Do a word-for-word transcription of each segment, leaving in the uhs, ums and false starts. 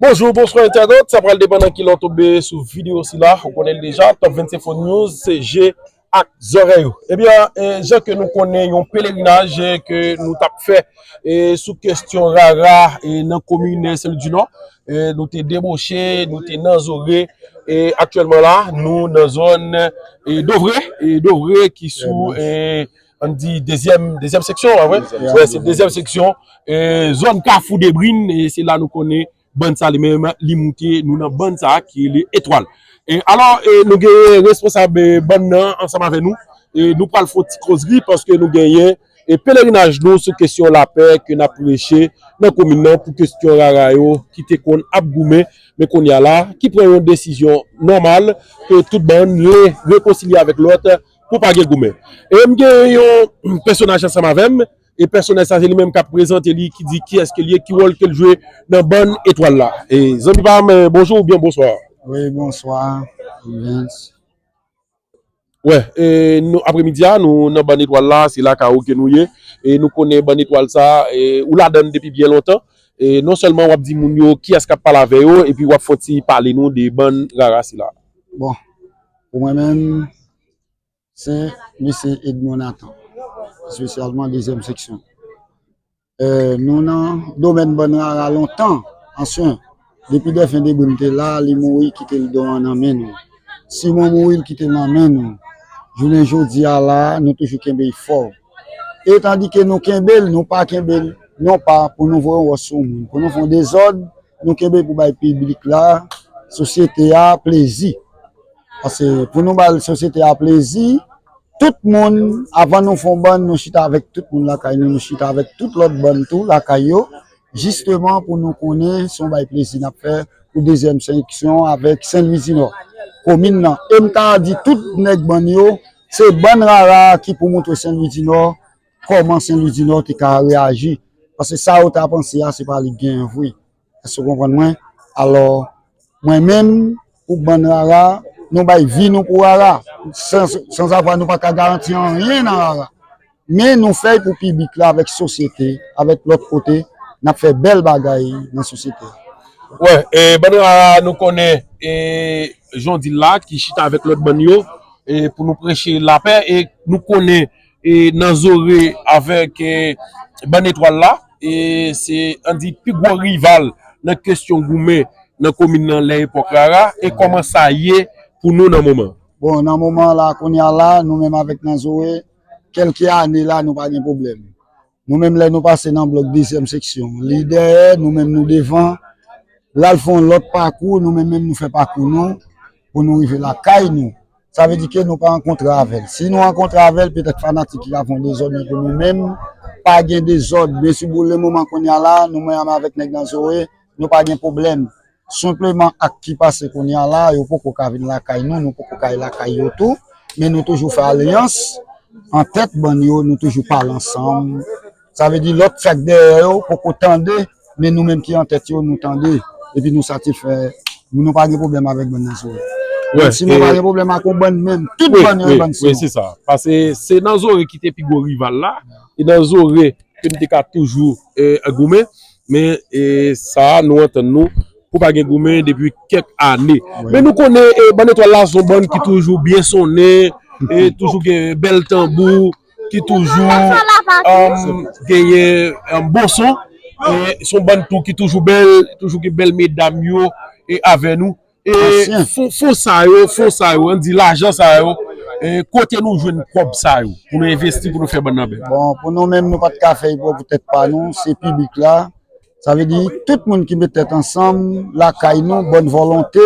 Bonjou, bonswa entènot, sa pral depann nan ki lè w tonbe sou videyo sila, ou konnen l deja, Top vennsenk Fo News, se je ak zòrèy ou. Ebyen, eh, jan ke nou konnen, yon pelerinaj, eh, ke nou t ap fè, eh, sou kesyon rara, eh, nan komin Sen Lwi di Nò, eh, nou te deboche, nou te nan Zore, e aktyèlman la, nou nan zòn, eh, Dovre, eh, Dovre ki sou, eh, ann di dezyèm, dezyèm seksyon, a vre? Wè, se dezyèm seksyon, eh, zòn Kafou Debrin, e se la nou konnen bann sa li menm, li moute, nou nan bann sa ki rele Etwal. E alò, eh, nou gen responsab, eh, bann nan ansanm avè nou, e nou pral fè yon ti kozri paske nou genyen, e pelerinaj nou sou kesyon lapè ke n ap preche nan komin nan pou kesyon rara yo ki te konn ap goumen, men kounye a la, ki pran yon desizyon nòmal ke tout bann re-, rekonsilye avèk lòt pou pa gen goumen. E m gen yon pèsonaj ansanm avè m, e pèsonaj sa se li menm k ap prezante li, ki di kiyès ke l ye, ki wòl ke l jwe nan bann Etwal la. E zanmi pa m, bonjou oubyen bonswa. Wi, bonswa, Evens. Wè, e, nou, apremidi a, nou nan bann Etwal la, se lakay ou ke nou ye. E nou konnen bann Etwal sa, e, ou ladan l depi byen lontan. E non sèlman w ap di moun yo kiyès k ap pale avè yo, epi w ap fè yon ti pale nou de bann rara sila. Bon, pou mwen menm, se mesye Edmond Nathan, espesyalman dezyèm seksyon. Eh, nou nan domèn bann rara lontan, ansyen. Depi Dèfen Debrin te la, li mouri, kite l don an nan men nou. Simon mouri, l kite l nan men nou. Jounen jodi a la, nou toujou kenbe l fò. E tandike nou kenbe l, nou pa kenbe l, non pa pou nou voye yon wòch sou moun, pou nou fè yon dezòd, nou kenbe l pou bay piblik la, sosyete a, plezi. Paske pou nou ba sosyete a plezi, tout moun, avan nou fè yon bann, nou chita avèk tout moun lakay nou, nou chita avèk tout lòt bann tou lakay yo, jisteman pou nou konnen se yon bay plezi n ap fè pou dezyèm seksyon avèk Sen Lwi di Nò. Komin nan, e m ta di tout nèg bann yo, se bann rara ki pou montre Sen Lwi di Nò kòman Sen Lwi di Nò te ka reyaji. Paske sa yo ta panse a, se pa li k genyen vre. Èske w konprann mwen? Alò, mwen menm, pou bann rara, nou bay vi nou pou rara. San, sanzavwa nou pa ka garanti anyen nan rara. Men nou fè l pou piblik la, avèk sosyete, avèk lòt kote, n ap fè bèl bagay nan sosyete a. Wè, e, bann rara, nou konnen, e, jan w di l la, ki chita avèk lòt bann yo, e, pou nou preche lapè, e nou konnen, e, nan Zore avèk, e, bann Etwal la, e, se, ann di, pi gwo rival nan kesyon goumen nan komin nan lè epòk rara, e kòman sa ye pou nou nan moman? Bon, nan moman la, kounye a la, nou menm avèk nan Zore, kèlke ane la, nou pa gen pwoblèm. Nou menm, lè nou pase nan blòk dezyèm seksyon, li dèyè, nou menm, nou devan, l al fè yon lòt pakou, nou menm, menm, nou fè pakou nou, pou nou rive lakay nou. Sa vle di ke nou pa rankontre avè l. Si nou rankontre avè l, petèt fanatik ki ka fè yon dezòd, men pou nou menm, pa gen dezòd. Byen si pou lemoman kounye a la, nou menm avèk nèg nan Zore, nou pa gen pwoblèm. Senpleman, ak ki pase kounye a la, yo poko ka vin lakay nou, nou poko ka al lakay yo tou. Men nou toujou fè alyans. Antèt bann yo, nou toujou pale ansanm. Sa vle di lòt sa k dèyè yo poko tande, men nou menm ki antèt yo, nou tande. Epi nou satisfè. Nou pa gen pwoblèm avèk bann nan Zore. Wè, menm si nou pa gen pwoblèm ak yon bann menm, tout bann yo e bann se nou. Wi, se sa. Paske se nan Zore ki te pi gwo rival la. E nan Zore ke n te ka toujou, e, goumen. Men, e, sa a, nou antann nou pou pa gen goumen depi kèk ane. Wi. Men nou konnen, e, bann Etwal la se yon bann ki toujou byen sonnen, e, toujou gen bèl tanbou, ki toujou, um, genyen, um, bon son. E, se yon bann tou ki toujou bèl, toujou gen bèl medam yo, e, avè nou. E fon, fon sa yo, fon sa yo, ann di lajan sa yo, e kote nou jwenn kòb sa yo pou nou envesti, pou nou fè bann nan bèl? Bon, pou nou menm, nou pa t ka fè l pou tèt pa nou, se piblik la. Sa vle di, tout moun ki met tèt ansanm, lakay nou, bòn volonte,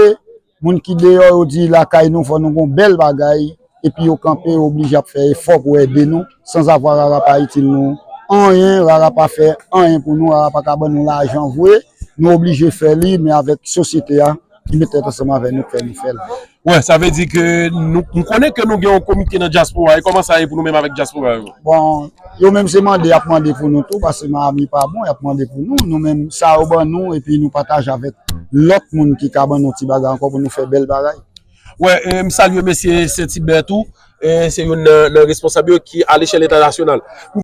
moun ki deyò, yo di lakay nou, fò nou gon bèl bagay, epi yo kanpe, yo oblije ap fè efò pou ede nou, sanzavwa rara pa itil nou anyen, rara pa fè anyen pou nou, rara pa ka ban nou lajan vre, nou oblije fè li, men avèk sosyete a, ki met tèt ansanm avè nou, k fè nou fè l. Wè, sa vle di ke nou, m konnen ke nou gen yon komite nan dyaspora, e kòman sa ye pou nou menm avèk dyaspora yo? Bon, yo menm se mande y ap mande pou nou tou, paske Miami pa bon, y ap mande pou nou, nou menm sa yo ban nou, epi nou pataje avèk lòt moun ki ka ban nou ti bagay ankò pou nou fè bèl bagay. Wè, e, m salye mesye Sentibè tou, e, se youn nan, nan responsab yo ki alechèl entènasyonal.